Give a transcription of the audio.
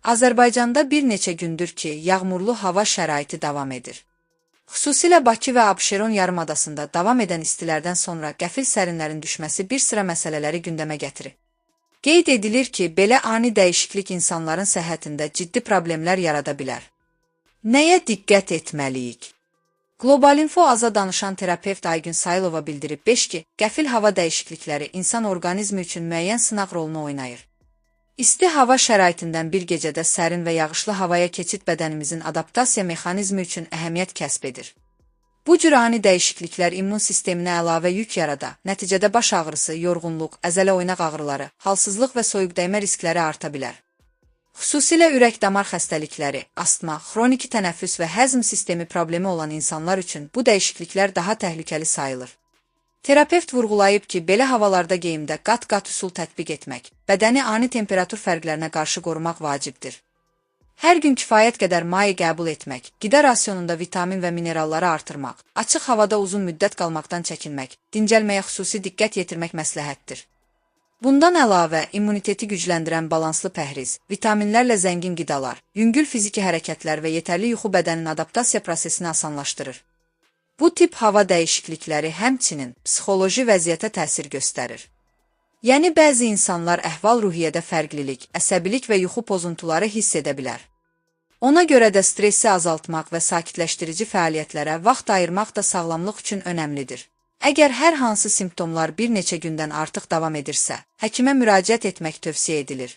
Azərbaycanda bir neçə gündür ki, yağmurlu hava şəraiti davam edir. Xüsusilə Bakı və Abşeron yarımadasında davam edən istilərdən sonra qəfil sərinlərin düşməsi bir sıra məsələləri gündəmə gətirir. Qeyd edilir ki, belə ani dəyişiklik insanların səhhətində ciddi problemlər yarada bilər. Nəyə diqqət etməliyik? Global Info Aza danışan terapevt Aygün Sayılova bildirib ki, qəfil hava dəyişiklikləri insan orqanizmi üçün müəyyən sınaq rolunu oynayır. İsti hava şəraitindən bir gecədə sərin və yağışlı havaya keçid bədənimizin adaptasiya mexanizmi üçün əhəmiyyət kəsb edir. Bu cür ani dəyişikliklər immun sisteminə əlavə yük yarada, nəticədə baş ağrısı, yorğunluq, əzələ oynaq ağrıları, halsızlıq və soyuqdəymə riskləri arta bilər. Xüsusilə ürək-damar xəstəlikləri, astma, xroniki tənəffüs və həzm sistemi problemi olan insanlar üçün bu dəyişikliklər daha təhlükəli sayılır. Terapevt vurğulayıb ki, belə havalarda geyimdə qat-qat üsul tətbiq etmək, bədəni ani temperatur fərqlərinə qarşı qorumaq vacibdir. Hər gün kifayət qədər maye qəbul etmək, qida rasionunda vitamin və mineralları artırmaq, açıq havada uzun müddət qalmaqdan çəkinmək, dincəlməyə xüsusi diqqət yetirmək məsləhətdir. Bundan əlavə, immuniteti gücləndirən balanslı pəhriz, vitaminlərlə zəngin qidalar, yüngül fiziki hərəkətlər və yetərli yuxu bədənin adaptasiya prosesini asanlaşdırır. Bu tip hava dəyişiklikləri həmçinin psixoloji vəziyyətə təsir göstərir. Yəni bəzi insanlar əhval-ruhiyyədə fərqlilik, əsəbilik və yuxu pozuntuları hiss edə bilər. Ona görə də stressi azaltmaq və sakitləşdirici fəaliyyətlərə vaxt ayırmaq da sağlamlıq üçün önəmlidir. Əgər hər hansı simptomlar bir neçə gündən artıq davam edirsə, həkimə müraciət etmək tövsiyə edilir.